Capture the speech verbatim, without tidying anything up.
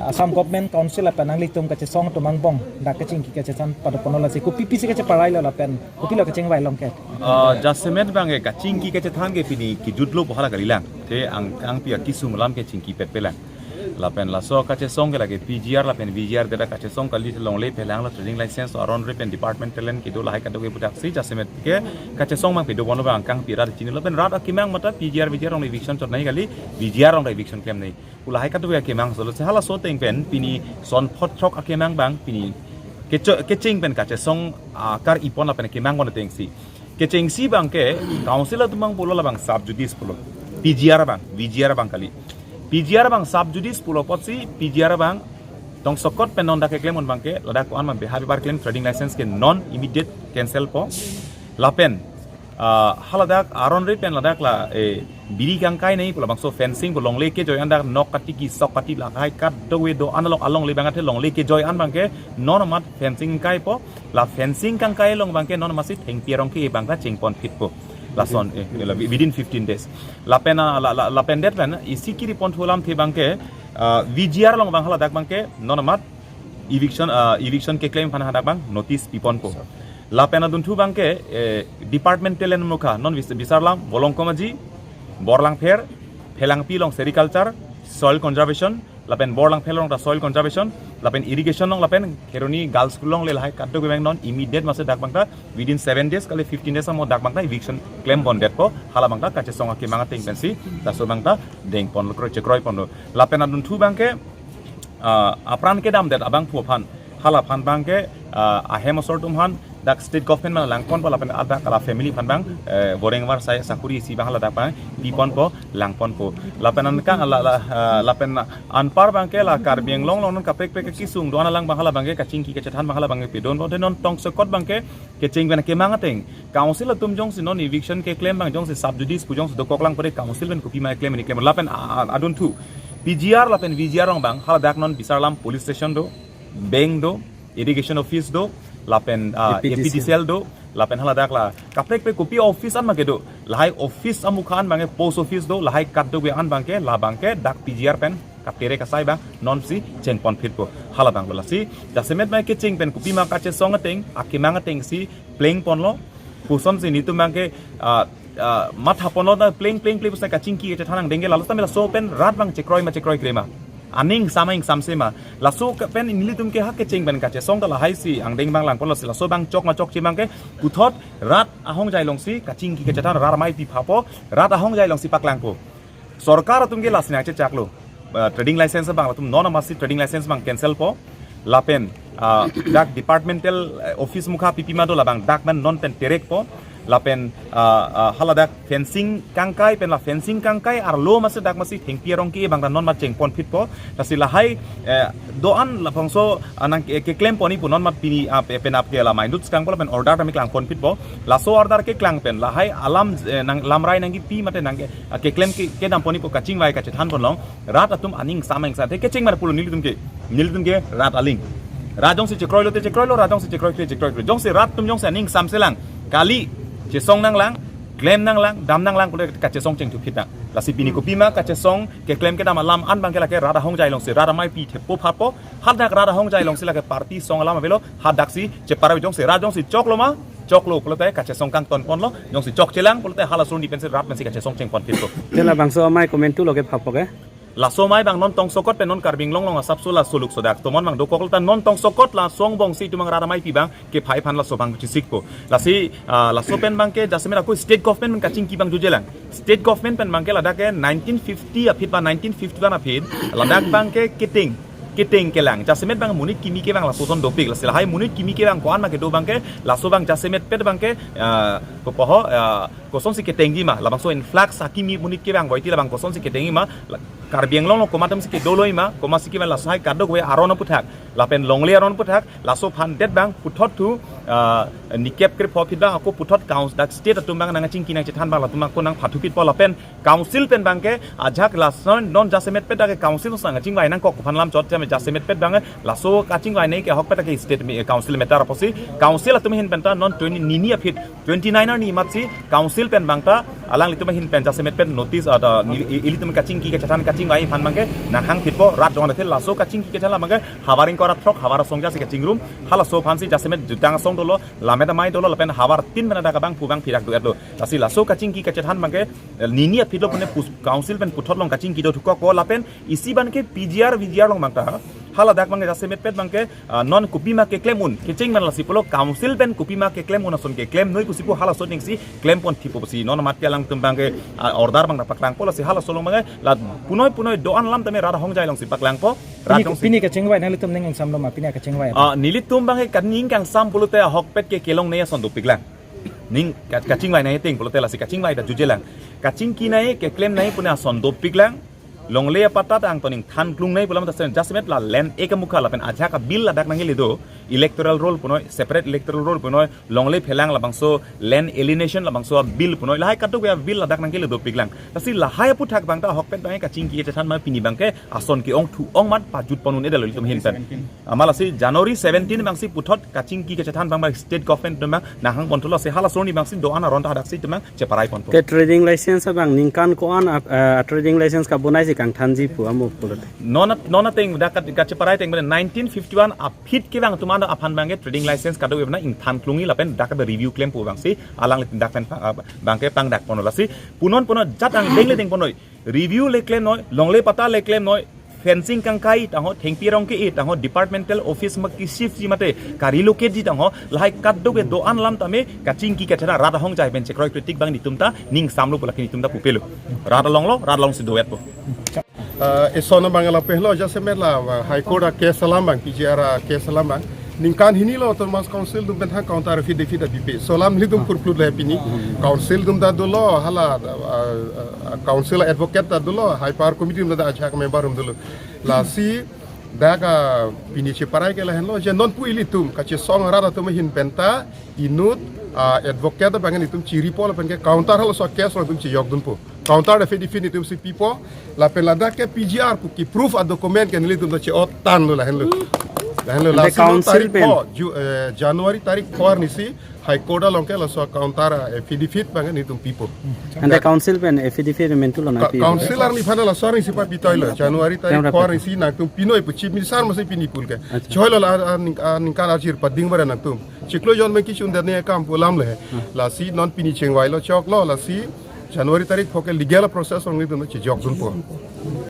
Assam Government Council lapen nanglitum kachesong atum angbong dak kachingki kachethan padopon lo, lasi kopi pisi kacheparai lo lapen kopilo kachingvai long ke? Ah, jasemet abang ke kachingki kachethan ke pini kejutlo pu hala kalilang. Te angkangpi akesung alam ke chingkipetpelang. Lapen laso kachesong ke lake P G R lapen V G R dera kachesong kali, longle phelanglo, trading license aron re pen department talent kedo lahai kadokave aputhak si jasemet ke kachesong abang pedopon lo abang angkangpi rat chini lapen rat akemang mate P G R V G R along eviction chot nangji kali, V G R along eviction klemnangji pu lahai kadokave akemang solo. Si halaso ateng pen pini son phot throk akemang abang pini kecho-, kecheng pen kachesong, ah, kar-ipon lapen kemangpon atengsi. Kechengsi abang ke council atum abang pulo labang sub judice pulo. P G R abang, V G R abang kali. P G R abang sub judice pulo apotsi P G R abang tongsokot pen non dak keklem un abang ke ladak ko-an abang beha bepar klem, trading license ke non immediate cancel po. Lapen, ah, haladak aron re pen ladak la, eh, biri kangkai nangji pu labangso fencing pu longle kejoi an dak nok katiki sok katiki lahai kadokave do-an along, alongle abang athe longle kejoi an abang ke non amat fencing kangkai po. La fencing kangkai along abang ke non amatsi thengpi arong ke abang ta chengponphit po. Lason, eh, la, within fifteen days. Lapen, ah, la, la, lapen det pen isi kiri ponthu alamthe abang ke, ah, V G R along abang haladak abang ke non amat eviction, ah, eviction keklem aphan hadak abang notice piponpo. Lapen adunthu abang ke, eh, department talent mukha non bis-, bisarlam Bolongkom Aji, Borlangpher, Phelangpi along sericulture, soil conservation, lapen Borlangpher along ta soil conservation, lapen irrigation along lapen Kheroni Girls School alongle lahai kadokave abang non immediate mate dak abang ta within seven days kali fifteen days amo dak abang ta eviction klembondetpo, hala abang ta kachesong akemang ateng pensi laso abang ta dengpon lo, kroi chekroiponlo. Lapen adunthu abang ke, ah, apran kedamdet abangphu aphan, hala aphan abang ke, ah, ahem asor atum aphan dak state government abang langponpo lapen adak la family aphan abang, eh, boreng varsai sakuri isi abang haladak abang piponpo, langponpo. Lapen anka la, la, ah, lapen anpar abang ke la Karbi Anglong along non kaprek prek kesung do-an alang abang hala abang ke kachingki kachethan abang hala abang ke pedonpo, te non tongsokot abang ke kecheng pen kemang ateng council atum jongsi non eviction keklem abang jongsi sub judice pu jongsi dokoklang pore council pen kopima klem ni klem lapen, ah, adunthu P G R lapen V G R along abang haladak non bisarlam police station do, bank do, irrigation office do, lapen, ah, A P D C L. A P D C L do, lapen haladak la kaprek prek kopi office an abang ke do, lahai office amukha an abang ke post office do, lahai kadokave an abang ke la abang ke dak P G R pen katere kasai abang nonsi chengponphitpo, hala abang lo. Lasi jasemet abang kecheng pen kopima kachesong ateng, akemang atengsi plengponlo. Kosonsi netum abang ke, ah, ah, mathaponlo ta pleng pleng pleng pusi kachingki kachethan angdeng ke, lalo tame laso pen rat abang chekroi ma chekroikre ma, aning sama ingsamse ma, laso ke pen nelitum ke ha kecheng pen kachesong ta lahaisi angdeng abang langponlo, si laso abang chok ma chokche abang ke puthot rat ahongjai alongsi kachingki kachethan, rat amei pi phapo, rat ahongjai alongsi paklangpo. Sorkar atum ke lasi nangchechaklo, ah, trading license abang latum non amatsi trading license abang cancel po. Lapen, ah, dak departmental, eh, office mukha pipi ma do, labang dak man non pen terekpo. Lapen, ah, ah, haladak fencing kangkai pen la fencing kangkai arlo amatsi dak amatsi thengpi arong ke abang ta non mat chengponphitpo. Lasi lahai, eh, do-an labangso, ah, nang ke, keklempon-i pu non mat pini, ah, pe-, penap ke la maindut skangpo lapen order tame klangponphitpo. Laso order keklang pen lahai alam, eh, nang lamrai nangkipi mate nang ke, ah, keklem ke, kedampon-i pu kachingvai kachethanpon long. Rat atum aning sama ingsa te kecheng mar pulo nelitum ke. Nelitum ke rat aling. Rat jongsi chekroilo te chekroilo, rat jongsi chekroikre chekroikre. Jongsi rat atum jongsi aning samselang, kali, chesong nanglang, klem nanglang, dam nanglang pulote kachesong chengthuphit nang. Lasi pini kopima kachesong keklem kedam alam an abang ke lake rat ahongjai alongsi, rat amei pi thepo phapo, hadak rat ahongjai alongsi lake party song alam avelo, hadaksi chepara jongsi rat jongsi choklo ma, choklo pulote kachesong kangtonponlo, jongsi chokchelang pulote hala suri pensi rat pensi kachesong chengponphitpo. Te labangso amei komentu lo ke phapo ke? Laso amei abang non tongsokot pen non Karbi Anglong along asapso laso lukso dak tomon abang dokoklo ta non tongsokot laso angbongsi itum abang rat amei pi abang kephai aphan laso abang chisikpo. Lasi, ah, laso pen abang ke jasemet ako state government pen kachingki abang jujelang. State government pen abang ke ladak ke nineteen fifty aphi ba nineteen fifty-one aphi ladak abang ke keteng, keteng kelang. Jasemet abang monit kimi ke abang lapuson dopik. Lasi lahai monit kimi ke abang ko-an abang kedo abang ke, laso abang jasemet pet abang ke, ah, kopoho, ah, kosonsi ketengji ma, labangso influx akimi monit ke abang boiti labang kosonsi ketengji ma, la-, Karbi Anglong along komat atumsi kedoloi ma, komatsi ke abang laso hai kadokave aron aputhak, lapen longle aron aputhak, laso aphan det abang puthot thu, ah, nikep krepho aphi abang ako puthot council dak state atum abang nangchingki nangchethan abang latum abang ko nangphathuphitpo lapen council pen abang ke ajak lason non jasemet pet dak ke council sang chingvai nangkok aphan lam chot jame jasemet pet abang ke laso kachingvai nei ke ahok pet dak ke state mi-, council matter apotsi council atum ahin pen ta non twenty nini aphi twenty-nine arni amatsi council pen bangta alanglitum ahin pen jasemet pen notice ada neli- i- ilitum kachingki kachethan kachingvai aphan bangke nanghang thitpo rat dong athil laso kachingki kachethan la bangke havar ingkoi ra throk havar asong jasi kachingrum halaso aphansi jasemet jutang asong dolo lamet amei dolo lapen havar tin pen ada kabang phubang phirak do etlo lasi laso kachingki kachethan bangke eh, nini aphi lo pune pus- council pen puthot long kachingki do thukok po lapen isi bangke P G R V G R long bangta haladak bangke jasemet pen bangke ah, non kopima keklem un kecheng man lasi pulo council pen kopima keklem un ason keklem noi pusi pu halaso ningsi klem pon thipo pusi non amat ke alangtum bangke ah, order bangta paklang po lasi halaso long bangke la punoi punoi do-an lam tame rat ahongjai longsi paklang po rat Pini, longsi pini kachingvai nanglitum ning ingsam lo ma pini kachingvai. Ah, nelitum bangke kaning kangsam pulote ahokpet ke kelongnei ason dopiklang. Ning ka- kachingvai nai ting pulote lasi kachingvai ta jujelang. Kachingki nai keklem nai pune ason dopiklang. Longle apatta angtoning than klung nai pulam ta sen jasemet la land ek amukha lapen ajak abill ladak nangli do electoral roll punoi separate electoral roll punoi longle phelang labangso land alienation labangso abill punoi lahai kaduk ya bill ladak nangli dopiklang. Lasi lahai aputhak bangta ahokpet bangke kachingki kachethan ma pini bangke ason ke-ong thu-ong mat pajut pon un-e dalo ilitum ahin pen. Amal asi January seventeen bangsi puthot kachingki kachethan bang bang state government tum bang nanghang pon thulo si halaso arni bangsi do-an aron ta hadaksi tum bang cheparai pon po. Te trading license abang ningkan ko-an ap- eh, trading license kabonai si kangthanji pu amo pulote. Non non ateng dak kat- kacheparai ateng bang nineteen fifty-one aphi ke bang tum an aphan bangke trading license kaduk bang ingthan klungji lapen dak kat review klem po bangsi alanglitum dak pen pa- ah, bangke pangdak ponlo lasi punon punon jat angdeng le deng ponoi review le klem noi longle patta le klem noi fencing kangkai tangho thengpi rong ke-e tangho departmental office ma ki shift ji mate ka relocate ji tangho lahai kaduk ke do-an lam tame kachingki kachethan rat ahongjai pen chekroi kritik bang nitum ta ningsam lo pu lake nitum ta pupelo rat along lo rat alongsi do-et po. Ah, eson bang la pehlo jasemet la ah, High Court a case alam bang P G R a case alam bang ningkan hini lo Autonomous Council tum pen thang counter affidavit abipe solam litum kurplut le pini council tum ta dolo hala ah, ah, council advocate ta dolo high power committee tum ta ajak member tum dolo lasi dak ah, pini cheparai ke lahenlo je non pu ilitum kachesong rat atum ahin penta inut ah, advocate bang nitum chiri po lapen ke counter halaso case lo tum chejok dunpo counter affidavit nitum si pipo lapen ladak ke P G R pu ki proof a document ke nelitum ta che-ot tanglo lahenlo lahenlo Ante lasi non council tarik pen. Pho, Ju- eh, January tarik pho arnisi High Court along ke laso counter ah, affidavit bang nitum pipo. Ante council pen affidavit mentu lo na Ka- pi. Council arni phana laso arnisi pa pitoilo January tarik January pho arnisi nangtum pinoi pu Chief Minister masi pini pul ke. Acha. Choilo la ah, ning- ah, ningkan arjir pading bara nangtum. Chiklo jon bang kichun dane kam pu alam le. Lasi non pini chengvailo choklo lasi January tarik pho ke legal process ong nitum chejok dunpo.